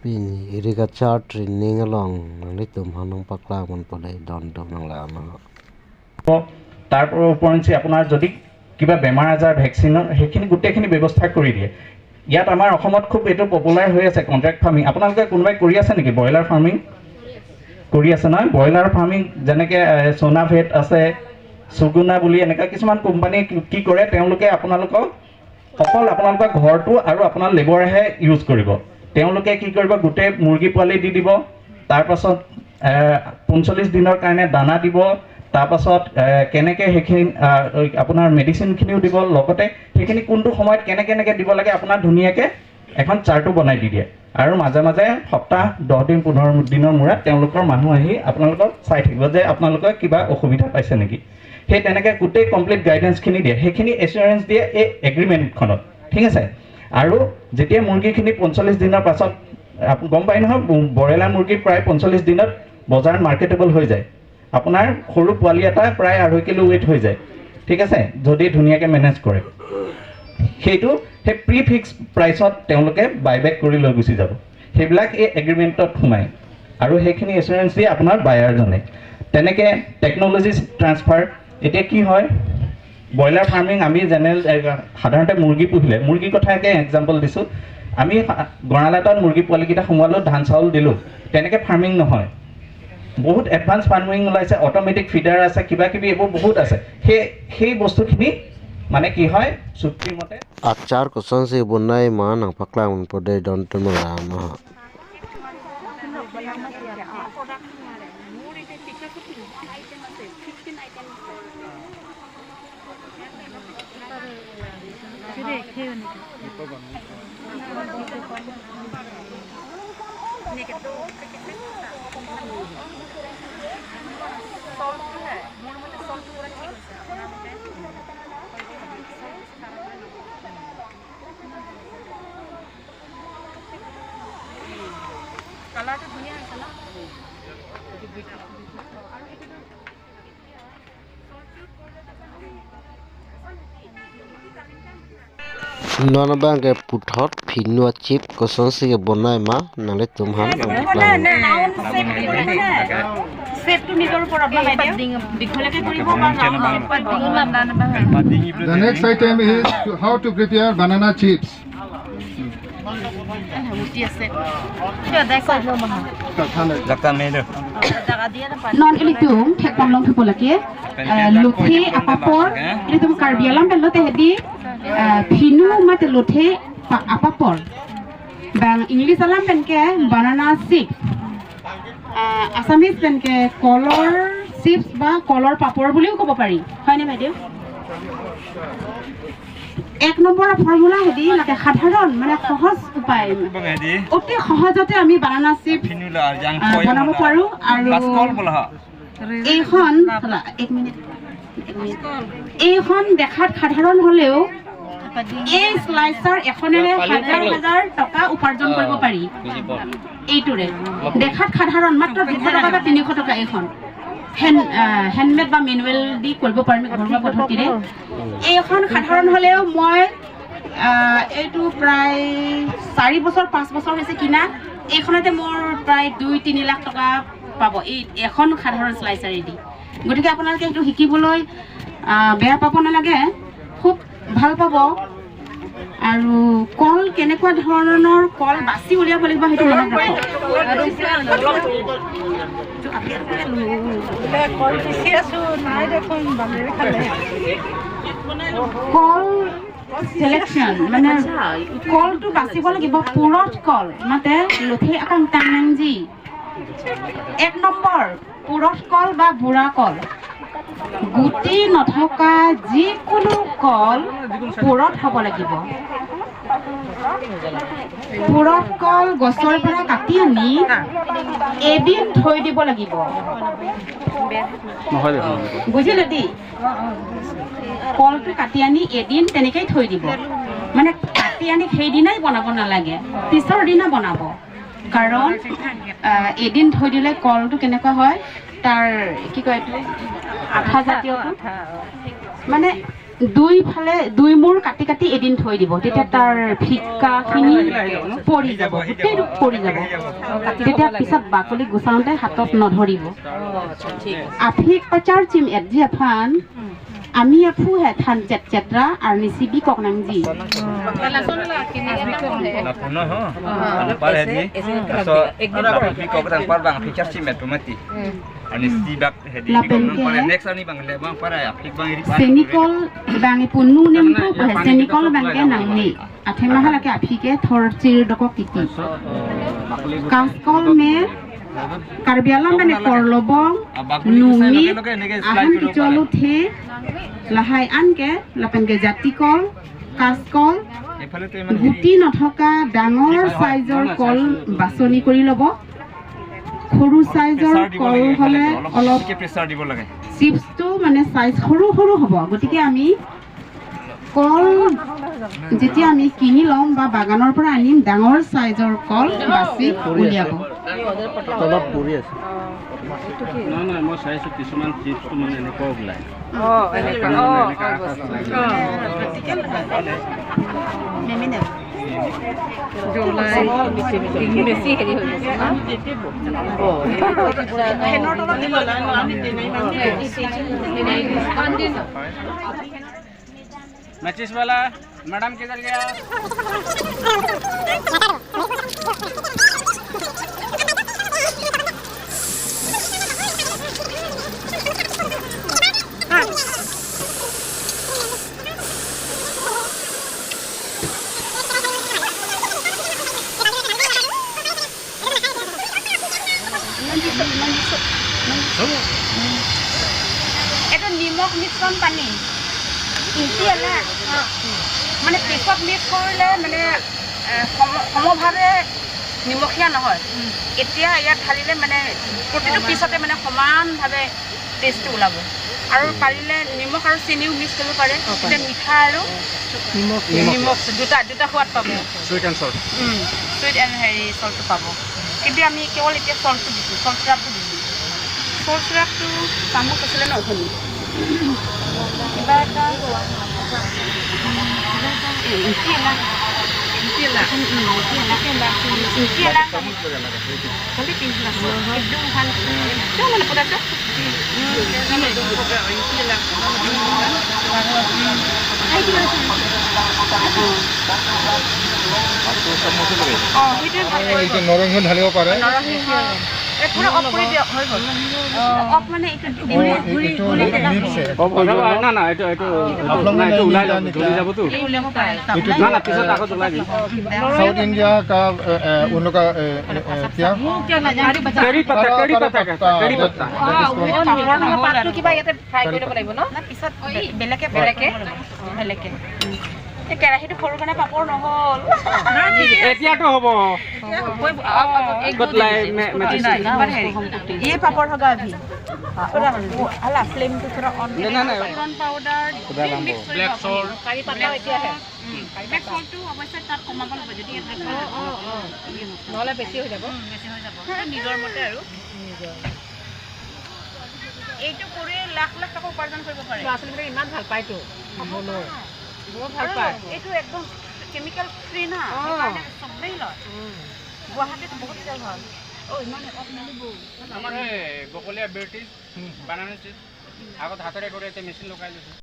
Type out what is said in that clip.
Pin agriculture training along nang tum hanong pakla mon podai don dom nang la no তাৰ উপৰঞ্চি আপোনাৰ যদি কিবা বেমাৰ আজাৰ ভেকচিনৰ সেইখিনি গোটেইখিনি ব্যৱস্থা কৰি দিয়ে। ইয়াত আমাৰ অসমত খুব এইটো পপুলাৰ হৈ আছে কণ্ট্ৰেক্ট ফাৰ্মিং। আপোনালোকে কোনোবাই কৰি আছে নেকি ব্ৰইলাৰ ফাৰ্মিং? কৰি আছে নহয়? ব্ৰইলাৰ ফাৰ্মিং যেনেকৈ সোণাভেট আছে, সুগুনা বুলি এনেকুৱা কিছুমান কোম্পানী কি কৰে, তেওঁলোকে আপোনালোকক অকল আপোনালোকৰ ঘৰটো আৰু আপোনাৰ লেবৰহে ইউজ কৰিব। তেওঁলোকে কি কৰিব, গোটেই মুৰ্গী পোৱালি দি দিব, তাৰপাছত 45 দিনৰ কাৰণে দানা দিব, তাৰপাছত কেনেকৈ সেইখিনি আপোনাৰ মেডিচিনখিনিও দিব, লগতে সেইখিনি কোনটো সময়ত কেনেকৈ কেনেকৈ দিব লাগে আপোনাৰ ধুনীয়াকৈ এখন চাৰ্টো বনাই দি দিয়ে। আৰু মাজে মাজে সপ্তাহ 10 দিন 15 দিনৰ মূৰত তেওঁলোকৰ মানুহ আহি আপোনালোকক চাই থাকিব যে আপোনালোকে কিবা অসুবিধা পাইছে নেকি। সেই তেনেকৈ গোটেই কমপ্লিট গাইডেঞ্চখিনি দিয়ে, সেইখিনি এচুৰেঞ্চ দিয়ে এই এগ্ৰিমেণ্টখনত, ঠিক আছে। আৰু যেতিয়া মুৰ্গীখিনি 45 দিনৰ পাছত গম পাই নহয়, ব্ৰইলাৰ মুৰ্গী প্ৰায় 45 দিনত বজাৰত মাৰ্কেটেবল হৈ যায়। আপোনাৰ সৰু পোৱালি এটা প্ৰায় 2.5 কিলো ৱেইট হৈ যায়, ঠিক আছে, যদি ধুনীয়াকৈ মেনেজ কৰে। সেইটো সেই প্ৰি ফিক্স প্ৰাইচত তেওঁলোকে বাইবেক কৰি লৈ গুচি যাব। সেইবিলাক এই এগ্ৰিমেণ্টত সোমায় আৰু সেইখিনি এচুৰেঞ্চ দিয়ে আপোনাৰ বায়াৰজনে। তেনেকৈ টেকন'লজি ট্ৰান্সফাৰ, এতিয়া কি হয় ব্ৰইলাৰ ফাৰ্মিং আমি জেনেৰেল সাধাৰণতে মুৰ্গী পুহিলে, মুৰ্গীৰ কথাকে এক্সাম্পল দিছোঁ, আমি গঁৰাল এটাত মুৰ্গী পোৱালিকেইটা সোমোৱালোঁ, ধান চাউল দিলোঁ, তেনেকৈ ফাৰ্মিং নহয়। বহুত এডভান্স ফাৰ্মিং ওলাইছে, অট'মেটিক ফিডাৰ আছে, কিবা কিবি এইবোৰ বহুত আছে। সেই বস্তুখিনি মানে কি হয় চুক্তিৰ মতে আচাৰ কচন সে বনাই মা nang pakla mon podai don tum la no Nono bang ke puthot phinua chip koson si ke bonai ma nale tumhan The next item is how to prepare banana chips. Non ilitum thekpon long thupolake luthe apapor ilitum karbialam belote hedi phinu mate luthe apapor bang English alam benke banana chips Assamese benke kolor chips ba kolor papor buliu kobo pari hoy ne baideu। এক number formula হেদি লাগে সাধাৰণ মানে সহজ উপায়, অতি সহজতে আমি banana chips বনাব পাৰোঁ। আৰু এইখন এক মিনিট, এইখন দেখাত সাধাৰণ হ'লেও এই শ্লাইচাৰ এখনেৰে হাজাৰ হাজাৰ টকা উপাৰ্জন কৰিব পাৰি। এইটোৰে দেখাত সাধাৰণ, মাত্ৰ 200 টকা বা 300 টকা এইখন হেণ্ডমেড বা মেনুৱেল দি কৰিব পাৰিম ঘৰুৱা পদ্ধতিৰে। এইখন সাধাৰণ হ'লেও মই এইটো প্ৰায় 4 বছৰ 5 বছৰ হৈছে কিনা, এইখনতে মোৰ প্ৰায় 2-3 লাখ টকা পাব এই এখন সাধাৰণ শ্লাইচাৰেদি। গতিকে আপোনালোকে এইটো শিকিবলৈ বেয়া পাব নালাগে, খুব ভাল পাব। আৰু কল কেনেকুৱা ধৰণৰ কল বাছি উলিয়াব লাগিব সেইটো মনত ৰাখক। কল চিলেকশ্যন মানে কলটো বাচিব লাগিব পুৰঠ কল, মানে লুঠি আকাং টাংজি। 1 নম্বৰ পুৰঠ কল বা বুঢ়া কল, গুটি নথকা যিকোনো কল পুৰঠ হ'ব লাগিব। পুৰঠ কল গছৰ পৰা কাটি আনি এদিন থৈ দিব লাগিব, বুজিলে দি? কলটো কাটি আনি এদিন তেনেকেই থৈ দিব, মানে কাটি আনি সেইদিনাই বনাব নালাগে, পিছৰ দিনা বনাব। কাৰণ এদিন থৈ দিলে কলটো কেনেকুৱা হয়, তাৰ কি কয় এইটো আঠা জাতীয়টো, মানে দুইফালে দুই মূৰ কাটি কাটি এদিন থৈ দিব, তেতিয়া তাৰ ফিকাখিনি পৰি যাব, গোটেইটো পৰি যাব। তেতিয়া পিছত বাকলি গুচাওঁতে হাতত নধৰিব। আফিক পাচাৰ চিম এডজি আফান আমি আফু হে থান চেট চেটৰা আৰু নিচি বি কক নাংজি চেনিকল বাঙে পুনু নেমটো চেনিকল বাংকে নাংনি আঠে মাহালাকে আফিকে থৰ চিৰ ডকক তিতি কাঁচকল মে কাৰ্বি আলং মানে কৰলবং নুমি আহান কিচলু the লাহাই আনকে লাপেনকে জাতিকল কাঁচকল গুটি নথকা ডাঙৰ চাইজৰ কল বাছনি কৰি ল'ব। সৰু চাইজৰ কল হ'লে অলপ চিপছটো মানে চাইজ সৰু সৰু হ'ব। গতিকে আমি কল যেতিয়া আমি কিনি ল'ম বা বাগানৰ পৰা আনিম, ডাঙৰ চাইজৰ কল বাছি উলিয়াব। मैचिस वाला मैडम किधर गया? এটা নিমখ মিশ্ৰণ পানী মানে পিছত মিক্স কৰিলে মানে সমভাৱে নিমখীয়া নহয়। এতিয়া ইয়াত ঢালিলে মানে প্ৰতিটো পিছতে মানে সমানভাৱে টেষ্টটো ওলাব। আৰু পাৰিলে নিমখ আৰু চেনিও মিক্স কৰিব পাৰে, তেতিয়া মিঠা আৰু নিমখ দুটা দুটা সোৱাদ পাব। Sweet and salt, sweet and হেৰি চল্টটো পাব। কিন্তু আমি কেৱল এতিয়া চল্টটো দিছোঁ, চল্ট চিৰাপটো দিছোঁ। চল্ট চিৰাপটো চামুচ আছিলে ন অথনি কিবা এটা নৰসিংহ ঢালিব পাৰে। साउथ इंडिया का उन लोग का क्या करी पत्ता, करी पत्ता करी पत्ता কেৰাহীটো সৰু কাৰণে পাপৰ নহ'ল। এতিয়াতো হ'ব। ये पापड़ होगा अभी थोड़ा हला फ्लेम तो थोड़ा ऑन नहीं पाउडर ब्लैक सॉल्ट करी पत्ता এতিয়া है ব্লেক সল্টটো অৱশ্যে তাত কমাব লাগিব, যদি নহ'লে বেছি হৈ যাব, বেছি হৈ যাব নিজৰ মতে। আৰু এইটো কৰি লাখ লাখ টকা উপাৰ্জন কৰিব পাৰে। ল'ৰা ছোৱালীবিলাক ইমান ভাল পায়তো, বহুত ভাল পায়। এইটো একদম কেমিকেল ফ্ৰী না, সেইকাৰণে চবেই লয়। গুৱাহাটীত বহুত চেল হয়। অ ইমান অফ নিব। আমাৰ সেই বকলীয়া ব্ৰিটিছ বানানা চিপছ আগত হাতেৰে কৰি এতিয়া মেচিন লগাই লৈছোঁ।